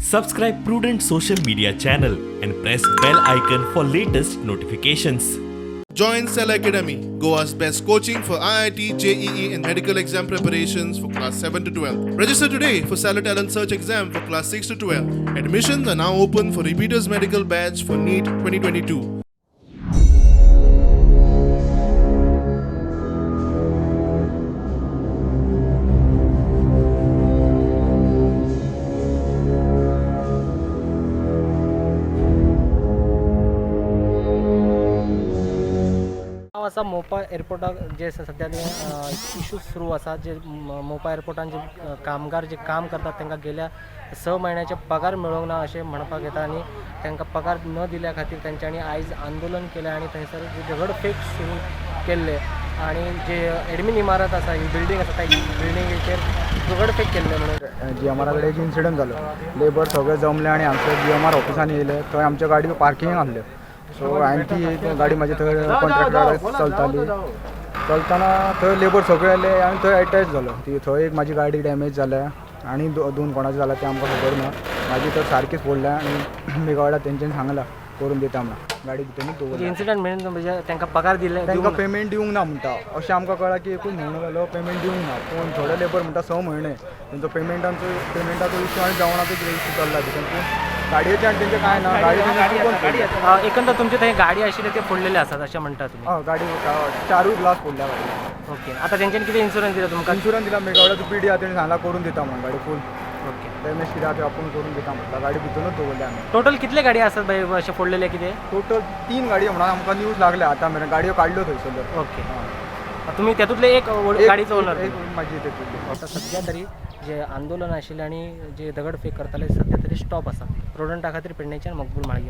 Subscribe Prudent Social Media channel and press bell icon for latest notifications. Join Cell Academy, Goa's best coaching for IIT, JEE, and medical exam preparations for class 7 to 12. Register today for Cellar Talent Search exam for class 6 to 12. Admissions are now open for repeaters medical batch for NEET 2022. हांव आसा मोपा एअरपोर्टाक जे सद्या issue सुरू आसा जे मोपा एअरपोर्टान जे कामगार जे काम करतात तांकां गेल्या 6 म्हयन्याचे पगार मेळोंक ना अशें म्हणपाक येता आनी तांकां पगार न दिल्या खातीर तेंच्यांनी आयज आंदोलन केलें आनी थंयसर जे दगडफेक सुरू केल्ले आनी जे एडमीन इमारत आसा ही बिल्डींग आसा त्या बिल्डिंगेचेर दगडफेक केल्ले म्हणून. जी एम आरा कडेन एक इन्सिडंट जालो. लेबर सगळे जमले आनी आमच्या जी एम आर ऑफिसान येयले. थंय आमच्यो गाडयो पार्किंग आहल्यो. सो हांवें ती गाडी म्हाजी थंय कॉन्ट्रॅक्टरा चलताली. चलतना थंय लेबर सगळे आयले आनी थंय एटॅच जालो. ती थंय एक म्हाजी गाडी डॅमेज जाल्या आनी दोन कोणाची जाला तें आमकां खबर ना. म्हाजी तर सारकीच फोडल्या आनी मेघावाडा तेंच्यांनी सांगलां करून दिता म्हणून. गाडी भितरूच दवरल्या. इन्सिडंट म्हणून म्हणजे तांकां पगार दिले? तांकां पेमेंट दिवंक ना म्हणटा अशें आमकां कळ्ळां की एकूच म्हणून जालो पेमेंट दिवंक ना. पूण थोडे लेबर म्हणटा 6 म्हयने तेंचो पेमेंटाचो इश्यू आनी जेवणाचो कितें इश्यू चल्ला भितर. पूण गाडयेचे आनी तेंचें कांय ना. गाडी तेंची चुकोन फोडल्या. एकंदर तुमचे थंय गाडी आशिल्ले ते फोडलेले आसात अशें म्हणटा तुमी? हय, गाडी चारूय ग्लास फोडल्या गाडयेचे. ओके, आतां तेंच्यांनी कितें इन्शुरन्स दिला तुमकां? इन्शुरन्स दिला. मेघावाड्याचो पी डी आहा, तेणी सांगला करून दिता म्हणून गाडी फूल. ओके. डॅमेज कितें आहा तें आपूण करून दिता म्हटला. गाडी भितरूच दवरल्या आमी. टोटल कितले गाडी आसात बाय अशे फोडलेले कितें? टोटल 3 गाडयो म्हणून आमकां न्यूज लागल्या. आतां मेरेन गाडयो काडल्यो थंयसरल्यो. ओके, तुमी तातूंतले एक गाडीचो ओनर? एक म्हाजी तेतूंतली. आता सध्या तरी जे आंदोलन आशिल्लें आनी जे दगडफेक करताले सध्या तरी स्टॉप आसा. प्रुडंटा खातीर पेडणेच्यान मकबूल माळगी.